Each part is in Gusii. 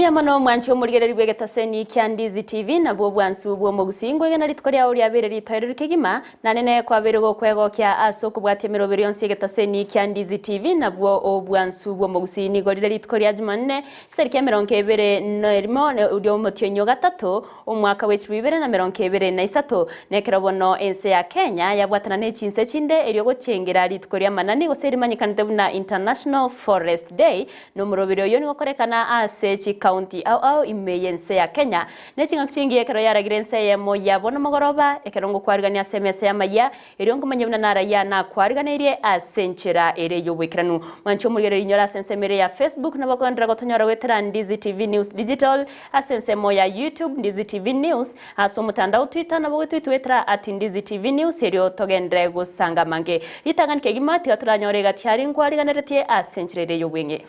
Mbuya mono mwanche omorigereria bw'egetaseni kia Ndizi TV nabwo obwansu bw'omogusii nkwegena rituko riao riabeire ritoereru kegima nane nekwabeire gokwegokia ase okobwatia emeroberi yonsi y'egetaseni kia Ndizi TV nabwo obwansu bw'omogusii nigo rire rituko ria Jumanne chitariki emerongo ebere nerimo ri'omotienyi o gatato Omwaka bwe chilifu ibere na merongo ebere na isato, nekero bono ense ya Kenya yabwatana ne chinse chinde erio gochengera rituko ri'amanani gose erimanyekanete buna International Forest Day, na omoroberi oyio nigo okorekana ase chikaunti ao ao ime y'ense ya Kenya. Ne ching'aki chingiya ekero yaragire ense eyemo ya bono mogoroba, ekero ngokwarigania ase emesa y'amayia, Erio nkomanye buna narayia nakwariganeirie ase enchera ere y'oboikeranu. Mwanche omorigereria inyore ase ensemo ere ya Facebook nabo okogenderera gotonyora goetera Ndizi TV News Digital, ase ensemo ya YouTube Ndizi TV News, ase omotandao Twitter nabo goetweitwa goetera at Ndizi TV News erio togenderere gosanga amange. Ritang'ani kegima tiga toranyore egati aria nkwariganeretie ase enchera ere y'obweng'e.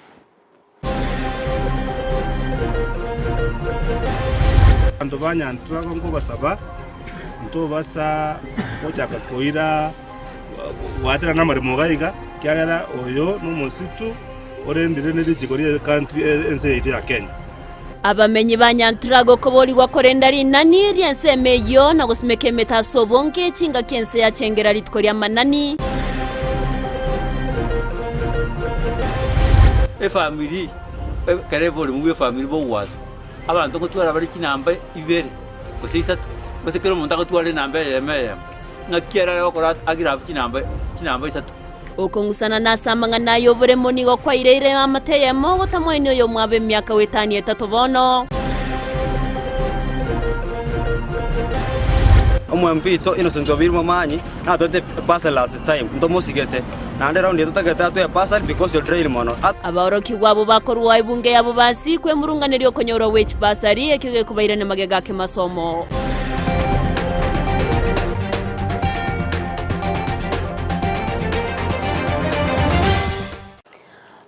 Abanto ba Nyantrago nkobasaba, ntobasa gochaka koira goaterana amaremo iga iga, ekiagera oyo nomositu orendire ne richiko rie country ense yaito ya Kenya. Abamenyi ba Nyantrago koborigwa korenda rinani ri'ensemo eyio na gosimeka emete ase obonge chingaki ense yachengera rituko ri'amanani. Efamiri, ekero oborimo bwa efamiri bogwatwa, abanto ngotwara bare chinamba ibere, gose isato, gose kera omonto agotwara enamba eyemo eyemo, ng'aki ere aragokora agire abwo chinamba chinamba isato. Okong'usana nase amang'ana ay'oboremo nigo kwaireire eamate eyemo gotamoenia oyomwabo emiaka goetania etato bono. Omwempito Innocent Obiru Momanyi natoete eparcel last time ntomosigete naende round eye totagete atoe eparcel because o drain mono. Abaorokigwa abwo bakorua ebunge yabo basikwe emurunganerio okonyorwa gwe chibasari, ekio gekobairania magega ake masomo.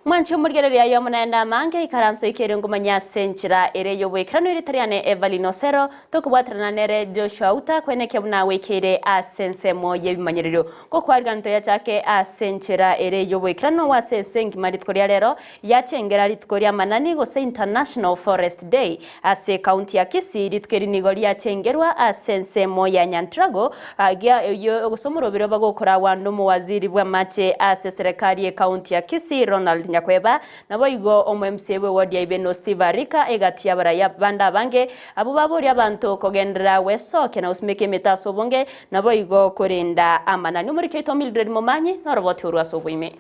Mwanche omorigereria aye amo naende amange, ikaranso eke ere ngomanya ase enchera ere y'oboikeranu erieta riane Evelyn Osero, tokobwaterana nere Joshua Uta kwenekia buna agwekeire ase ensemo y'ebimanyererio. Gokwarigana toyachake ase enchera ere y'oboikeranu ase ense engima rituko ria rero yachengera rituko ri'amanani gose International Forest Day Ase ekaunti ya Kisii, rituko eri nigo riachengerwa ase ensemo ya Nyantrago, agia eyio gose omoroberi oba gokoragwa nomowaziri bw'amache ase eserekari y'ekaunti ya Kisii Ronald Nyakweba, naboigo omo MCA bw'ewodi ya Ibeno Steve Arika egati y'abaraiya bande abange abwo baboria abanto kogenderera gwesokia na gosimeka emete ase obonge naboigo korenda amanani. Omoriki oito Mildred Momanyi noroboti orwo ase oboime.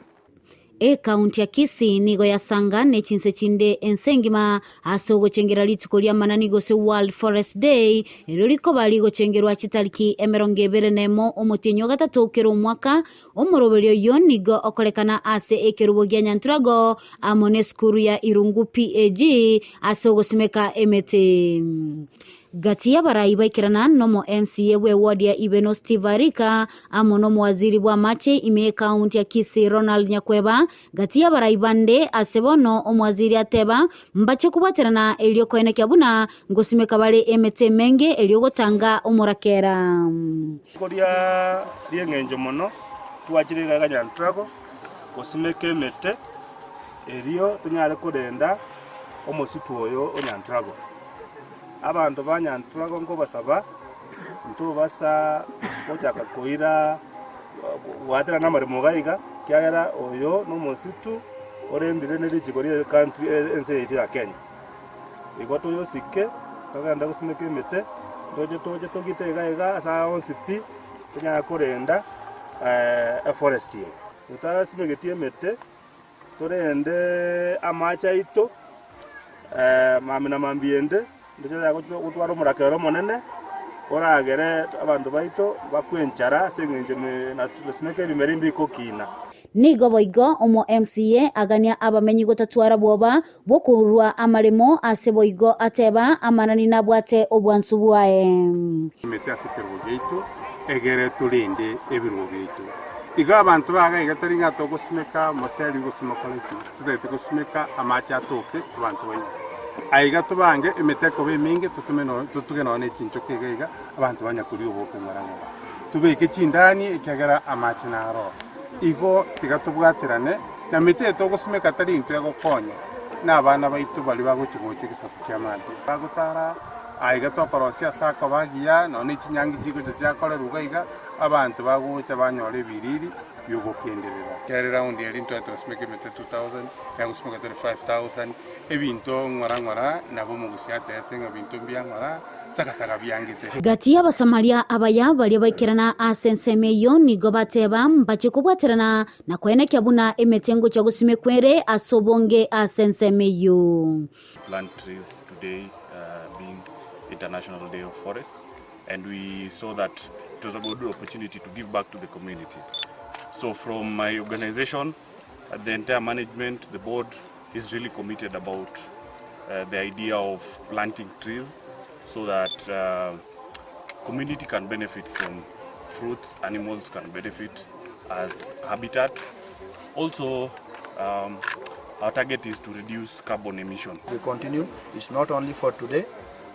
Ekaunti ya Kisii nigo yasanga ne chinse chinde ense engima ase ogochengera rituko ri'amanani gose World Forest Day erio rikoba rigochengerwa chitariki emerongo ebere nemo omotienyi o gatato kera omwaka. Omoroberi oyio nigo okorekana ase ekerubo gia Nyanturago amo nesukuru ya Irungu PAG ase ogosimeka emete. Gati y'abarai baikerana nomo MCA bw'eward ya Ibeno Steve Arika amo nomowaziri bw'amache ime y'ekaunti ya Kisii Ronald Nyakweba, gati y'abarai bande ase bono omowaziri ateba mbache kobwaterana erio koenekia buna ngosimeka bare emete emenge erio gotanga omorakera. Rituko ria ri'engencho mono twachire iga iga Nyantrago gosimeka emete erio tonyare korenda omositu oyo o Nyantrago. Abanto ba Nyantrago nkobasaba, ntobasa gochaka koira goaterana amaremo iga iga, ekiagera oyo nomositu orendire ne richiko rie country ense yaito ya Kenya. Igo toyosike, togende gosimeka emete, toche toche togite iga iga ase aya onsi pi, tonyare korenda eforest eye. Totasimegeti emete. Torende amache aito, mambia na mambia ende, ntochia gotwara omorakera omonene, oragere abanto baito bakwe enchara ase eng'encho nasimeka ebimeri mbikokina. Nigo boigo omo MCA agania abamenyi gotatwara bwoba bw'okorua amaremo ase boigo ateba amanani nabwate obwansu bwaye. Emete ase ekerogo giaito, egere torende ebirogo biaito. Igo abanto baga iga tari ng'a togosimeka omoseri gose mokore ki, totagete gosimeka amache atoke abanto banywe. Aiga tobange emete ekoba eminge totome no totuge nonya ne chinchoka iga iga abanto banya koria oboke ng'ora ng'ora. Tobeke chindani ekiagera amache naro oo. Igo tiga tobwaterane, na emete eye togosimeka tari intwe egokonya. na abana baito baria bagochia gocha egesaku kia mambia. Bagotara aiga tokorosia ase akoba agiya, nonya ne chinyangi chigocha chiakorerwa iga iga, abanto bagocha banyora ebiriri biogokenderera. Kera eraundi eria ntwaye togasimeka emete 2000, yagosimeka tore 5000, ebinto ng'ora ng'ora nabo omogusia atebete ng'a binto mbuya ng'ora, sagasaga biangete. Gati y'Abasamaria abaya baria baikerana ase ensemo eyio nigo bateba mbache kobwaterana na koenekia buna emete ngochia gosimekwa ere ase obonge ase ensemo eyio. Plant trees today being International Day of Forests and we saw that it was a good opportunity to give back to the community. So from my organization, the entire management, the board is really committed about the idea of planting trees so that community can benefit from fruits, animals can benefit as habitat. Also, our target is to reduce carbon emission. We continue. It's not only for today.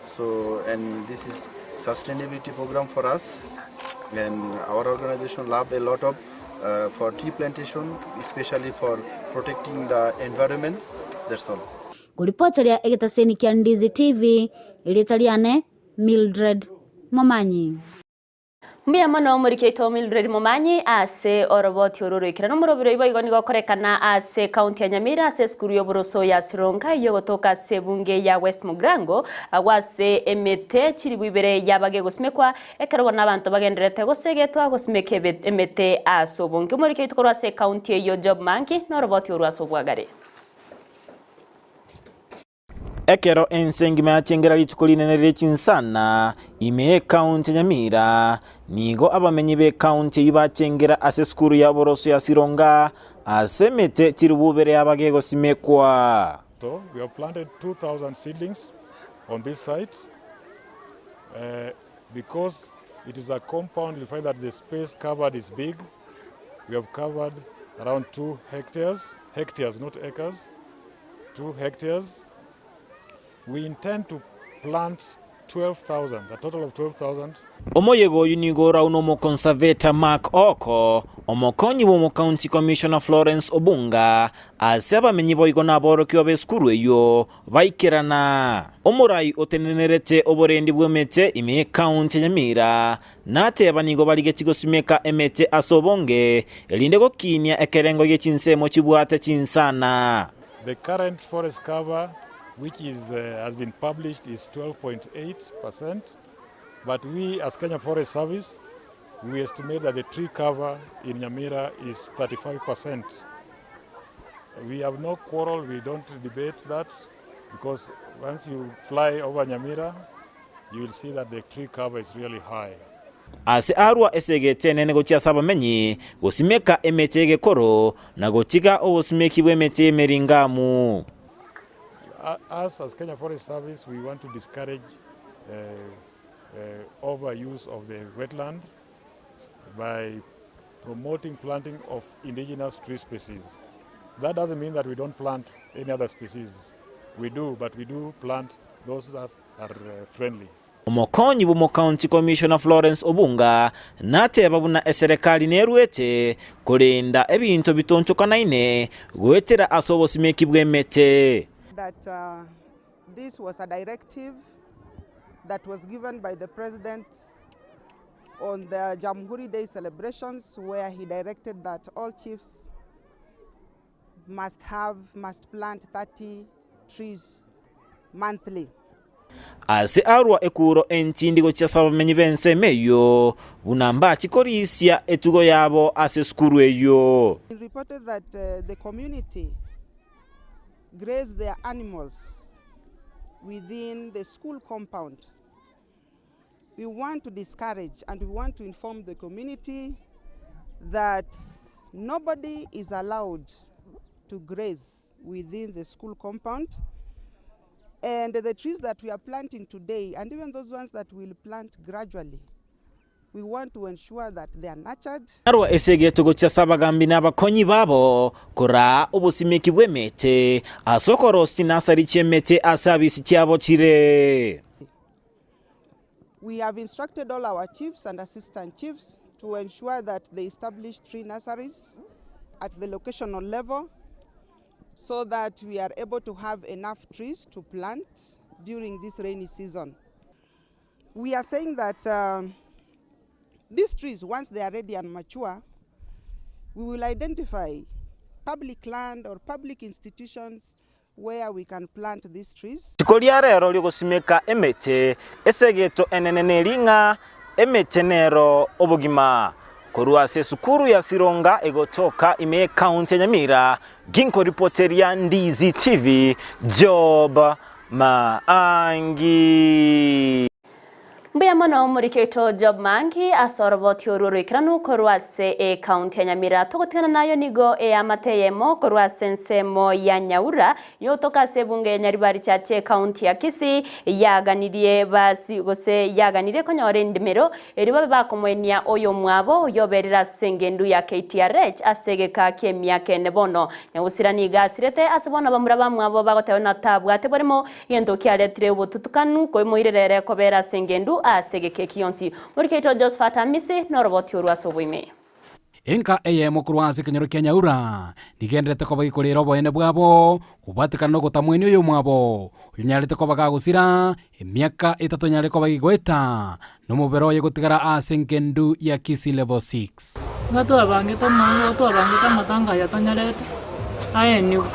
So, and this is sustainability program for us, and our organization love a lot of for tree plantation, especially for protecting the environment. That's all. Ngoripoteria egetaseni kia Ndizi TV, erieta riane Mildred Momanyi. Mbuya mono omoriki oito Mildred Momanyi ase oroboti oro roikeranu. Omorobiri oibo igo nigo okorekana ase ekaunti ya Nyamira ase esukuru y'oboroso ya Sironga eyio egotoka ase ebunge ya West Mugirango agwo ase emete chiribu ibere yabage gosimekwa ekero bono abanto bagendererete gosegetwa gosimeka emete ase obonge. Omoriki oito korwa ase ekaunti eyio Job Manki noroboti orwo ase obwagare. Ekero ense engima yachengera rituko rinene rire chinsana ime y'ekaunti ya Nyamira, nigo abamenyi b'ekaunti eyio bachengera ase esukuru ya oboroso ya Sironga ase emete chirububere yaba gegosimekwa. So we have planted 2,000 seedlings on this site. Because it is a compound, you find that the space covered is big. We have covered around 2 hectares, hectares, not acres, 2 hectares. We intend to plant 12,000, a total of 12,000. Omoyega oyio nigo orau n'omoconservator Mark Ooko, omokonyi bw'omocounty commissioner Florence Obunga, ase abamenyi boigo naborokigwa b'esukuru eyio baikerana. Omorai otenenerete oborendi bw'emete ime y'ecounty ya Nyamira nateba nigo barigetie gosimeka emete ase obonge erinde gokinia ekerengo gie chinsemo chibwate chinsana. The current forest cover which is has been published is 12.8%, but we as Kenya Forest Service we estimate that the tree cover in Nyamira is 35%. We have no quarrel, we don't debate that, because once you fly over Nyamira, you will see that the tree cover is really high. Ase arua esegete enene gochia ase abamenyi, gosimeka emete y'egekoro, na gotiga obosimeki bw'emete y'emeringamu. Us as Kenya Forest Service, we want to discourage overuse of the wetland by promoting planting of indigenous tree species. That doesn't mean that we don't plant any other species. We do, but we do plant those that are friendly. Omokonyi bw'omocounty commissioner Florence Obunga nateba buna eserekari neruete korenda ebinto bitonchokanaine goetera ase obosimeki bw'emete. That this was a directive that was given by the president on the Jamhuri Day celebrations, where he directed that all chiefs must plant 30 trees monthly. Ase arua ekuro entindi gochia ase abamenyi b'ensemo eyio buna mbachikorisia etugo yabo ase esukuru eyio. He reported that the community graze their animals within the school compound. We want to discourage and we want to inform the community that nobody is allowed to graze within the school compound. And the trees that we are planting today, and even those ones that we'll plant gradually, we want to ensure that they are nurtured. Arwa esegeto gochia ase abagambi na abakonyi babo koraa obosimeki bw'emete ase okorosia chinasari chi'emete ase abisi chiabo chire. We have instructed all our chiefs and assistant chiefs to ensure that they establish tree nurseries at the locational level. so that we are able to have enough trees to plant during this rainy season. We are saying that these trees, once they are ready and mature, we will identify public land or public institutions where we can plant these trees. Rituko ria rero riogosimeka emete, esegeto enene neri ng'a emete nero obogima. Korwa ase esukuru ya Sironga egotoka ime y'ecounty ya Nyamira, ginkoripoteria Ndizi TV, Job Maangi. Mbuya mono omoriki oito Job Maangi ase oroboti orwo oroikeranu korwa ase ecounty ya Nyamira. Togotigana nayo nigo eamate eyemo korwa ase ensemo ya Nyaura yotoka ase ebunge ya Nyaribari Chache ecounty ya Kisii yaganirie basi gose yaganirie konyora endimero erio babe bakomoenia oyomwabo oyoberire ase engendu ya KTRH ase egeka ki'emiaka ene bono. Nyagusira nigo asirete ase bono abamura bamwabo bagoteba buna tabwate boremo Egento kiaretire obotutukanu koimoirera ere kobera ase engendu ase egeka eki gionsi. Morike oito Josephat Amisi noroboti orwo ase oboime. Enka eyemo korwa ase ekenyoro kia Nyaura nigenderete koba gekorera oboene bwabo kobwatekana nogotamwenia oyomwabo oyonyarete koba gagosira emiaka etato nyare koba gegoeta nomobere oye gotigara ase engendu ya Kisii Level 6. Iga twabangete amang'ana, igo twabangete amatanga aya tonyarete aenigwe.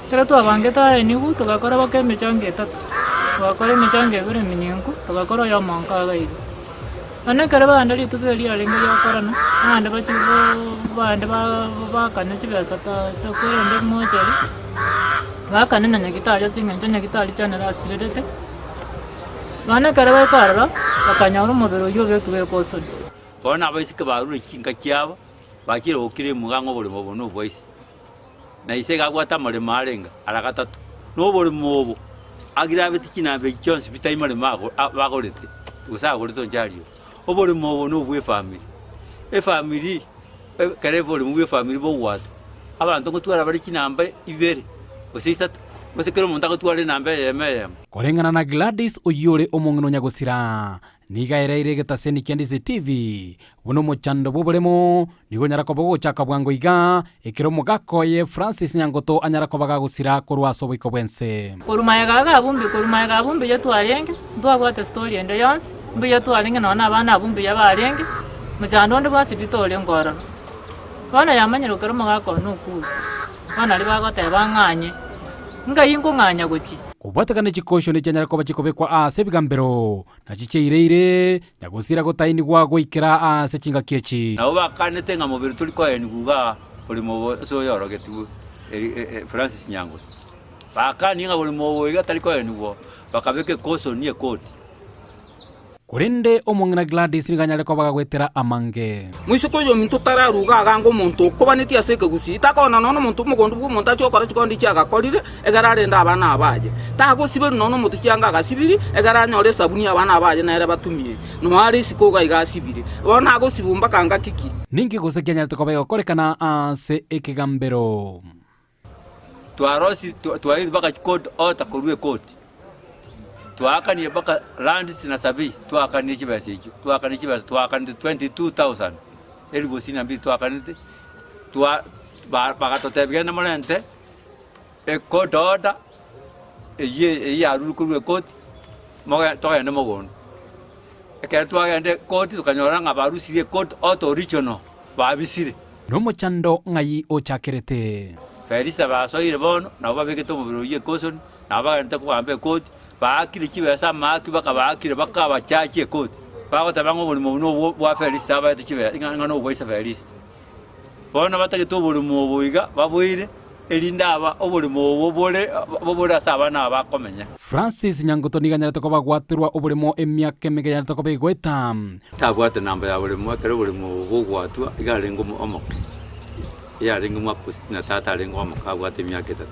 Ekero twabangete aenigwe, togakora baka emechango etato, togakora emechango ebere emenyenku, togakora oyomo nka iga iga. Bono ekero bagenda rituko erio riarenge riokorana, abande bachia go bande ba bakana chibesa ta tokorende mochari, bakane na nyagetari ase eng'encho nyagetari chiane rasirerete. Bono ekero baika aroro, bakanyora omobere oyio obekirwe egosori. Bono abaiseke barure chinka chiabo, bachire gokira emuga ng'a oboremo obo nobwa ise. Na ise iga abwate amaremo arenge ara gatato, na oboremo obo agire abete chinamba echi chionsi pi tai maremo ago bagorete, gose agorete onche aria. Oboremo obo nobwa efamiri. Efamiri, ekero oboremo bwa efamiri bogwatwa, abanto ngotwara bare chinamba ibere, gose isato, gose kera omonto agotwara enamba eyemo eyemo. Koreng'ana na Gladys oyio ore omong'ina o nyagosira, nigo aereire egetaseni kia Ndizi TV buna omochando bw'oboremo nigo onyara koba ogochaka bwango iga ekero omogaka oye Francis Nyangoto anyara koba gagosira korwa ase oboiko bw'ense. Korwa magega iga abwo mbuya, korwa magega abwo mbuya twarenge, ntwabwate story ende yonsi, mbuya twarenge nonya na abana abwo mbuya barenge, mochando onde bwensi pi torenge ororo. Bono yamanyire ekero omogaka one okure, bono naria bagoteba ng'anye, ngai nkong'anya gochia. Kobwatekana chikoshoni chianyare koba chikobekwa ase ebigambero, na chicheireire, nyagosira gotainigwa goikera ase chingaki echi. Nabo bakanete ng'a mobere tori koenigwa igaa orimo obo ase oyorogetigwe Francis Nyangwe. Bakanie ng'a borimo obo iga tari koenigwa oo, bakabeka ekosoni ekoti. Korende omong'ina Gladys nigo anyare koba gagwetera amange. Moiseke oyominto tararuga agange omonto okobanetie ase ekegusii, takona nonya nomonto omogondo bw'omonto achie gokora chikondi chiagakorire, ekero arende abana abaye. Tagosiberia nonya nomonto chianga agasibiri, ekero anyore esabuni abana abaye nere batumie. Nonya are isiko iga iga asibire. Bono agosibwa mpaka ngaki ki? Ninki gose kianyarete koba egokorekana ase ekegambero? Twarosi twairwe mpaka chikoti ota korwa ekoti, twaakanire mpaka lands na survey twaakanire chibesa echio, twaakanire chibesa twaakanete 22,000 elifu sitini na mbili twaakanete, twa ba bagatotebia genda morente ecourt order eywo eywo yarurwe korwa ekoti, moge togende mogondo. Ekero twagenda ekoti tokanyora ng'a barusirie ecourt order original, babisire. Nomochando ng'ai ochakerete? Felista basoire bono, nabo babegete omobere oyio ekosoni, nabo bagenderete kogamba ekoti, baakire chibesa amaaki bakabaakire bakabachachi ekoti, bagoteba ng'a oborimo obo nobwo bwa Felista abaete chibesa ng'a ng'a nobwa ise Felista. Bono batagete oborimo obo iga baboire, erinde aba oborimo obo bore bobore ase abana aba bakomenya. Francis Nyangoto nigo anyarete koba agwaterwa oboremo emiaka emenge anyarete koba egoeta. Tabwate namba ya boremo ekero oboremo obo bogwatwa iga arenge omoke, iga arenge omwaka o sitini na tatu arenge omoke abwate emiaka etato.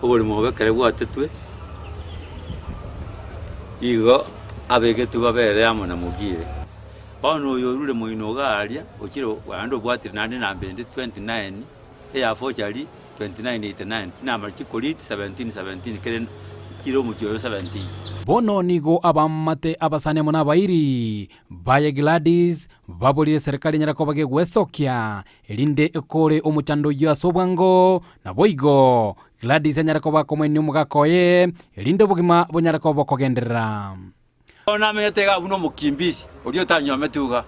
Oboremo obo ekero bwatetwe, igo abegetwe babere amo na Mogire. Bono oyo orure moino iga aria, ochire naende obwatire naende enamba ende 29, eya forgery 2989, chinamba chikoriti 17 17 kere. Chire omochie oyo 17. Bono nigo abamate abasani amo nabairi baye Gladys baborire eserekari enyare koba gegwesokia, erinde ekore omochando oyio ase obwango, naboigo Gladys anyare koba akomoenia omogaka oye, erinde obogima bonyare koba bokogenderera. Bono namenyete iga buna omokimbisi oria otanyuometwe iga.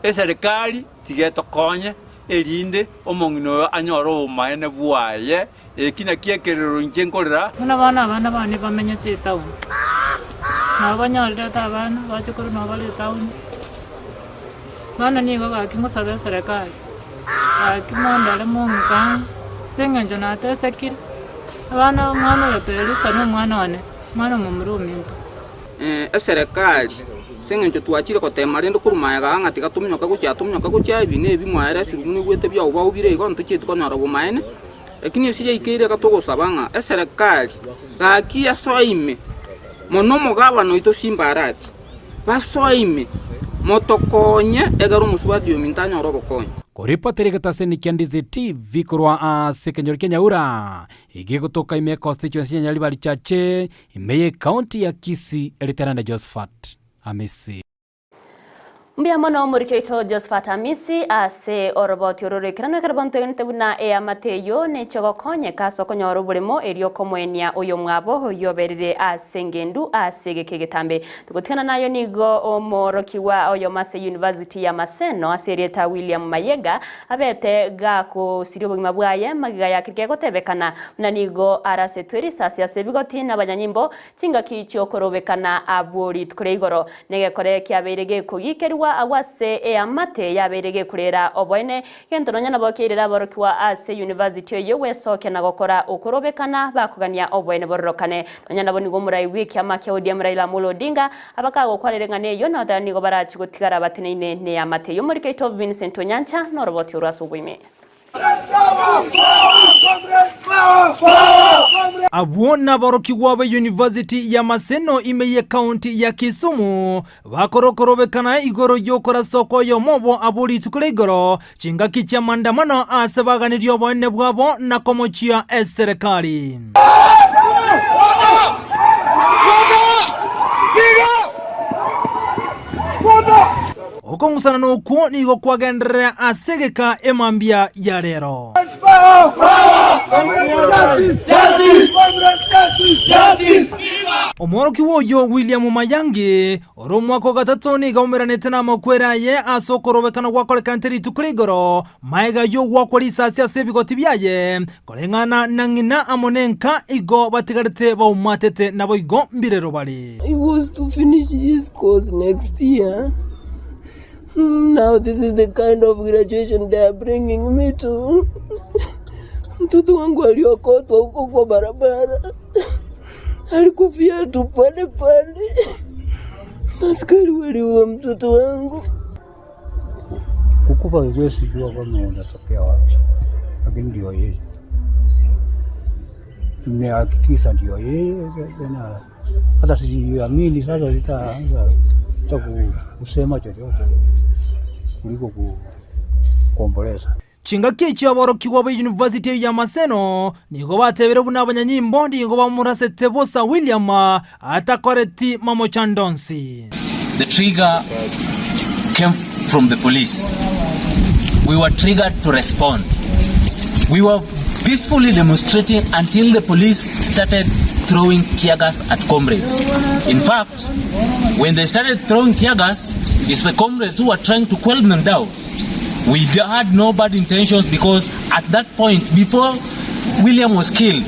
Eserekari tiga etokonye, erinde omong'ina oyo anyore obomaene bwaye. Eki nakio ekerero inche nkorera. Buna bono abana bane bamenyete etaoni, nabo banyorerete abana, bachokoro nabo bare etaoni. Bono nigo gaki ngosabe eserekari, gaki mondore mong'ike ang'e, ase eng'encho natesekire, abana omwana oyo Felista na omwana one, omwana omomura ominto. Eserekari, ase eng'encho twachire gotema rende korwa magega ng'a tiga tominyoke gochia tominyoke gochia, ebi na ebi mwaeresirwe buna igwete biaubao bire igo ntochieti konyora obomaene. Lakini ase yaikeire iga togosaba ng'a eserekari gaki yasoe ime mono omogabana oito Simba Arati, basoe ime motokonye egere omosubati ominto anyore obokonyi. Koripotera egetaseni kia Ndizi TV korwa ase ekenyoro kia Nyaura, egegotoka ime econstituency ya Nyaribari Chache, ime ye county ya Kisii, Riterane Josephat Amisi. Mbuya mono omoriki oito Josephat Amisi ase oroboti oro roikeranu ekero bono twegenete buna eamate eyio neche gokonyeka ase okonyora oboremo erio okomoenia oyomwabo oyio oberire ase engendu ase egeka egetambe. Togotigana nayo nigo omorokigwa oyomo ase University ya Maseno ase erieta William Mayega abete gakosiria obogima bwaye magega ya keria kegotebekana buna nigo arasetwe risasi ase ebigoti nabanyanyimbo Chingaki chi'okorobekana abwo rituko ria igoro, negekore kiabeire gekogikerigwa agwo ase eamate yabeire gekorera oboene, gento nonya nabo kiairire aborokigwa ase university eyio gwesokia na gokora okorobekana bakogania oboene bororokane. Nonya nabo nigo omorai bw'ekiama kia ODM Raila Amolo Odinga abakagokwanera eng'ana eyio na goteba nigo barachi gotigara bateneine neamate eyio. Omoriki oito Vincent Onyancha noroboti orwo ase oboime. Abwo naborokigwa be University ya Maseno ime y'Ekaunti ya Kisumu bakorokorobekana igoro y'okoraswa kw'oyomo obo abwo rituko ria igoro chingaki chi'amandamano ase baganirie oboene bwabo na komochia eserekari. Okong'usana okwo nigo kwagenderera ase egeka emambia ya rero. Omworokigwa oyio William Mayangi, ore omwaka o gatato nigo aumeranete namakweri aye ase okorobekana gwakorekanete rituko ria igoro, magega y'ogoakwa risasi ase ebigoti biaye, koreng'ana na ng'ina amo nenka igo batigarete baumatete naboigo mbirero bare. He was to finish his course next year. Now this is the kind of graduation they are bringing me to. Mtoto wangu aliokotwa huko kwa barabara, alikufia tu pale pale. Askari waliua mtoto wangu. Kukufa huwezi jua kama unatokea wapi, lakini ndio yeye. Nimehakikisha ndio yeye tena, hata siamini sasa, sitaanza hata kusema chochote kuliko kuomboleza. Chingaki echio aborokigwa be University eyio ya Maseno nigo batebire buna abanyanyimbo nigo bamorasete bosa William atakoreti mamochando onsi. The trigger came from the police. We were triggered to respond. We were peacefully demonstrating until the police started throwing tear gas at comrades. In fact, when they started throwing tear gas, it's the comrades who were trying to quell them down. We had no bad intentions because at that point, before William was killed,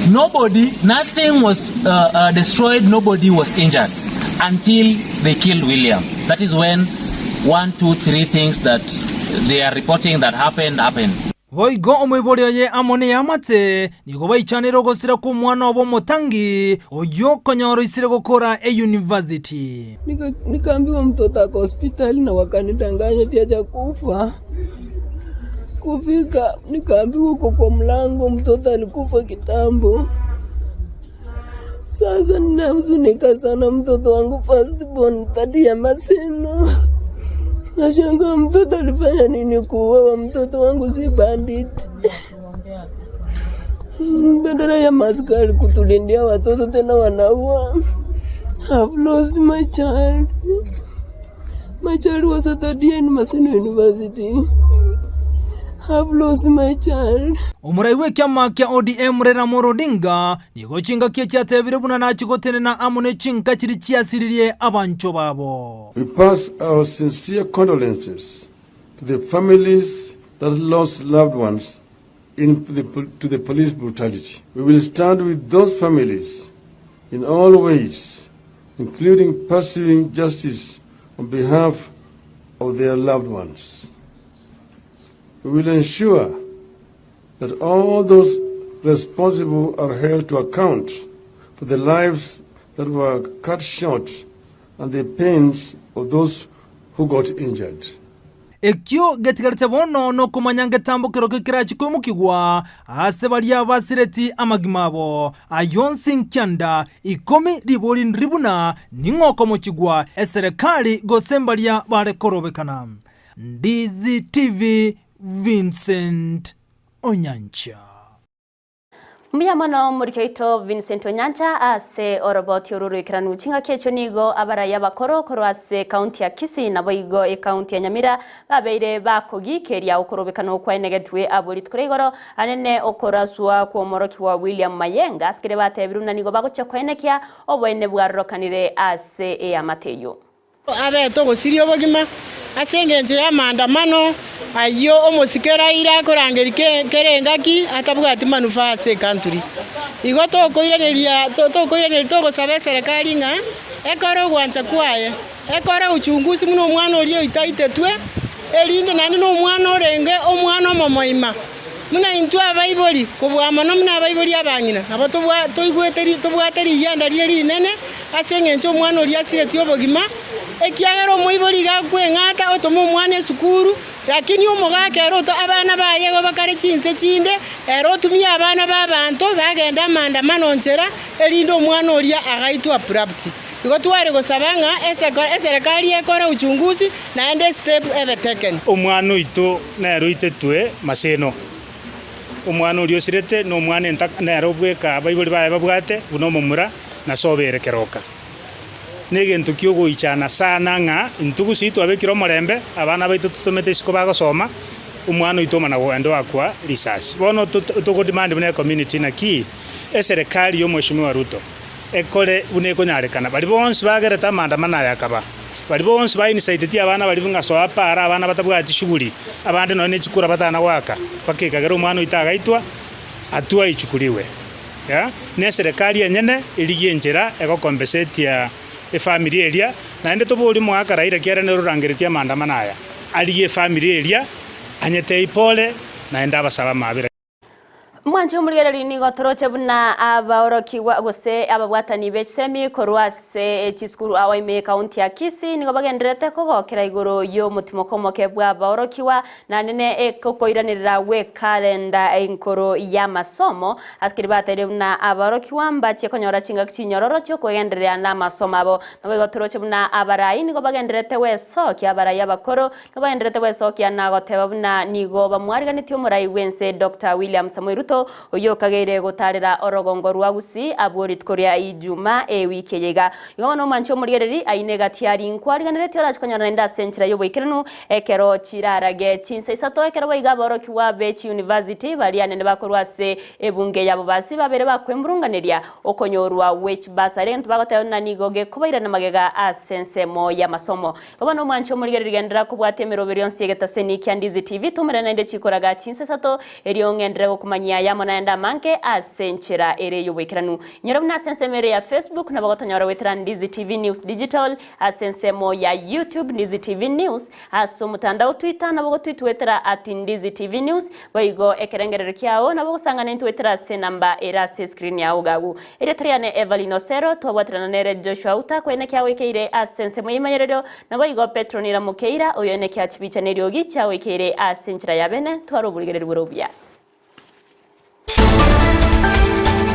nobody, nothing was uh, uh, destroyed, nobody was injured until they killed William. That is when one, two, three things that they are reporting that happened, happened. Boigo omoibori oye amo neamate nigo baichanire ogosira kw'omwana obo omotangi, oyio konyora oisire gokora eyunivasiti. Nikaambiwa mtoto ako hospitali na wakanidanganya ati hajakufa. Kufika nikaambiwa uko kwa mlango, mtoto alikufa kitambo. Sasa ninahuzunika sana, mtoto wangu first born third ya Maseno. Nashangaa mtoto alifanya nini kuuawa? Mtoto wangu si bandit. Badala ya maskari kutulindia watoto tena wanaua. I've lost my child. My child was a third year in Maseno University. I've lost my child. Omorai bw'ekiama kia ODM Raila Amolo Odinga nigo chingaki echi atebire buna nachie gotenena amo ne chinka chiria chiasiririe abanchwa babo. We pass our sincere condolences to the families that lost loved ones in the, to the police brutality. We will stand with those families in all ways, including pursuing justice on behalf of their loved ones. We will ensure that all those responsible are held to account for the lives that were cut short and the pains of those who got injured. Ekio getigarete bono nokomanya ngetambo kerokio kerachie koimokigwa ase baria basireti amagima abo. Ayio onsi nkianda ikomi ribori ndiri buna ning'o okomochigwa, eserekari gose mbaria bare korobekana. Ndizi TV Vincent Onyancha. Mbuya mono omoriki oito Vincent Onyancha ase oroboti oru roikeranu. Chingaki echio nigo abarai abakoro korwa ase ekaunti ya Kisii naboigo ekaunti ya Nyamira babeire bakogikeria okorobekana okwaenegetwe abwo rituko ria igoro anene okoraswa kw'omorokigwa William Mayenga asikere batebirwe buna nigo bagochia koenekia oboene bwarorokanire ase eamate eyio. Abete ogosiria obogima ase engencho y'amaandamano ayio omosike Raila akorangeria kera engaki atabwati manufaa ase ecountry. Igo tokoiraneria tokoiraneria togosaba eserekari ng'a ekore ogwancha kwaye, ekore uchunguzi buna omwana oria oito aitetwe, erinde naende na omwana orenge omwana omomoima. Buna intwe abaibori, kobua mono buna abaibori abang'ina, nabo toigwete tobwate rigianda rire rinene ase engencho omwana oria asiretie obogima, ekiagera omoibori iga akweng'ata otome omwana esukuru, lakini omogaka ere oto abana baye igo bakare chinse chinde, ere otumie abana b'abanto bagende amaandamano nchera, erinde omwana oria agaitwe abrupt. Igo tware gosaba ng'a eserekari ekore uchunguzi naende estep ebe taken. Omwana oito nere oitetwe Maseno. Omwana oria osirete nomwana entaka nere obweka abaibori baye babwate buna omomura na sobo ere keroka. Negento kiogoichana sana ng'a intwe gusii twabekire omorembe, abana baito totomete isiko bagosoma, omwana oito omana kogenda oakwa risasi. Bono togodemand buna ecommunity naki eserekari ya omweshimiwa Ruto ekore buna ekonyarekana. Baria bonsi bagerete amaandamano aya akaba, baria bonsi ba-inciteti abana baria ng'a soa para, abana batabwati shughuli, abande nonya ne chikura batana goaka, mpaka ekagera omwana oito agaitwa, hatua ichukuliwe. Yeah, na eserekari enyene erigie enchera egocompensatia efamiri eria, naende toborie omogaka Raila ekiagera nere orangeretie amaandamano aya, arigie efamiri eria, anyetei pole, naende abasabe amaabera. Mwanche omorigereria nigo toroche buna abaorokigwa gose ababwatani be chisemi korwa ase chisukuru ao ime ekaunti ya Kisii nigo bagendererete kogokera igoro y'omotimoko omoke bw'abaorokigwa naende ne okoiranerera gw'ekalenda enkoro y'amasomo ase keria bateire buna abaorokigwa mbachie konyora chingaki chinyororo chi'okwegendereria namasomo abo. Naboigo toroche buna abarai nigo bagendererete gwesokia abarai abakoro Nigo bagendererete gwesokia na goteba buna nigo bamwariganetie omorai bw'ense Doctor William Samoei Ruto oyio okageire gotarera orogongo rwa Gusii abwo rituko ria Ijumaa ewiki eye iga. Igo bono omwanche omorigereri aine egati aria nkwariganeretie orache konyora naende ase enchera y'oboikeranu ekero chirarage chinsa isato ekero boigo aborokigwa be chiuniversity baria nende bakorwa ase ebunge yabo basi babere bakwemurunganeria okonyorwa gwe chibasari egento bagoteba buna nigo gekobairana magega ase ensemo y'amasomo. Igo bono omwanche omorigereria genderera kobwatia emeroberi yonsi y'egetaseni kia Ndizi TV, tomerane naende chikoraga chinsa isato, erio ng'enderere gokomanyia ayamo naende amange ase enchera ere y'oboikeranu. Inyora buna ase ensemo ere ya Facebook nabo gotonyora goetera Ndizi TV News Digital, ase ensemo ya YouTube Ndizi TV News, ase omotandao Twitter nabo gotwitwetera at Ndizi TV News, Boigo ekerengererio kiao nabo ogosang'ana intwe goetera ase enamba ere ase escreen yao gagu. Erieta riane Evelyn Osero, twabwaterana nere Joshua Uta koene kiagoikeire ase ensemo y'emanyererio, naboigo Petronila Mokeira oyo ene kiachibicha neriogi chiagoikeire ase enchera ya bene, tware oborigereria bore obuya.